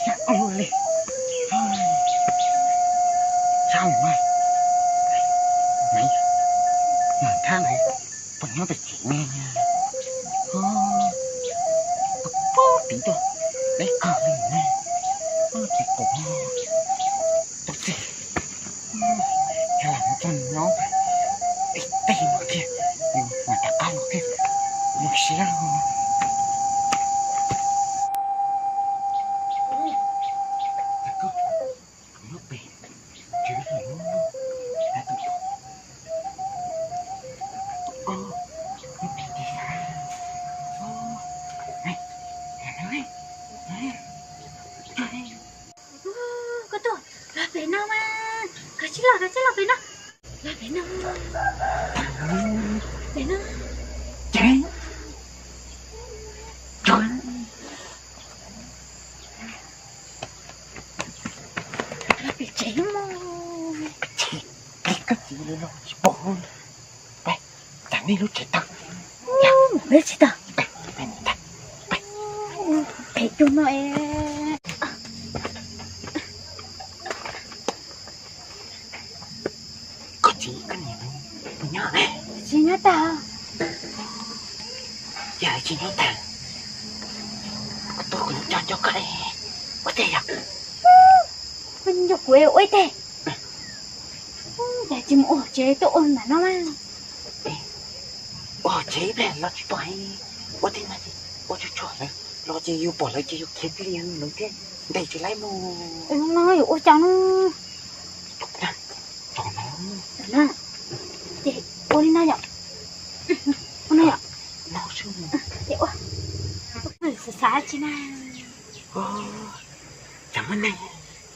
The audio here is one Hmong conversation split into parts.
Xav ua li, xav ua, mas thab lawm, puas nyob pem tsev ne? Pub tid tuaj, deb kawg li ne, tsis pom tau txij. Yog lam mus txog nyob ib teg no thiab, mas rov qab los thiab, mus siab los. Koj tuaj, los pem no mas, koj tsis los, koj tsis los pem no, los pem no, pem no, los pem tsev no mas. Koj txiv los tsis pom. Peb, tam nej lub tsev tag. Peb lub tsev tag. Pem cug no es. Koj txiv koj niam nyob, tsis nyob tag. Yog tsis nyob tag, kuv tuaj kuv coj coj koj ua teb yom. Koj nco kuv ua ib teg. Cas tsis mus ua tsev tuaj ua ntawm no mas. Ua tsev ib pliag los tsis pom, ua teb no ces ua tsuag tsuag lawm los ces yus pom lawv ces yus khiav plig lawv thiab, ntes tsis laib mus. No yuav ua cas no? Ces ua li no yom. Ua no yom. Ces ua, xav xav tsis na.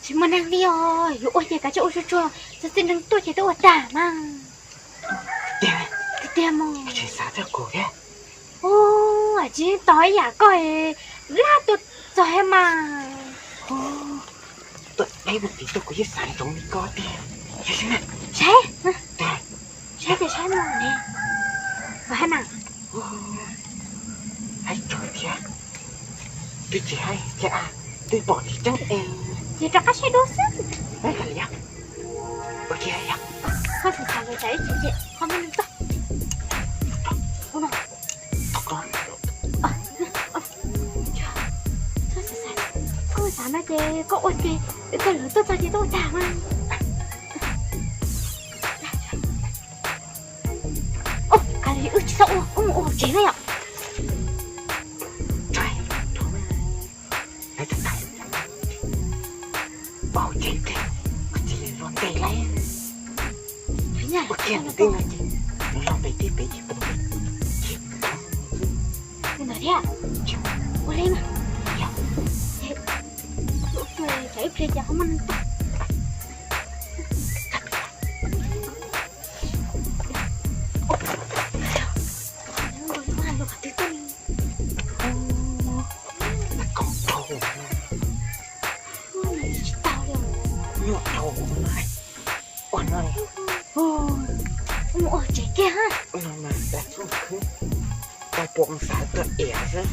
Tsis muaj neeg li os, yuav ua ces kav tsij ua tsuag tsuag, txog txij neeg tuaj ces twb ua tag mas. Tiag tiag mas. Tsis xav txog kuv thiab. Ua tsis tau ib yam koj laj tuaj txog thiab mas. Tuaj deb mus tim tuaj kuv yeej xav ntsoov li koj tiag. Saib, saib tias saib no ne, hab na. Haib tsuag thiab, twb tsis haib thiab, twb pom tsis tseeb es. Ces rov qab saib dua xwb. Ua li yog, ua li yog. Koj xav xav los tsam ib chim ces ho muaj neeg tuaj. Koj xav xav, koj xav no ces koj ua ces koj lawv tuaj txog ces tuaj ua tag mas. Kav liam, wb tsis txhob ua, wb mus ua hauv tsev na yom. Pom hauv tsev pliag, kuv txiv los ntes lawm. Ua kiag ntawm teb no ces los pem teb pem ces pom. Ntawd thiab. Ua li mas. Tsam ib pliag ces ho muaj neeg tuaj. Tsis tau li. Nyuaj dhau na. Ua no, mus ua tsev kiag ha. Ua no mas txhob khwv, tau pua xav tuaj ev xwb.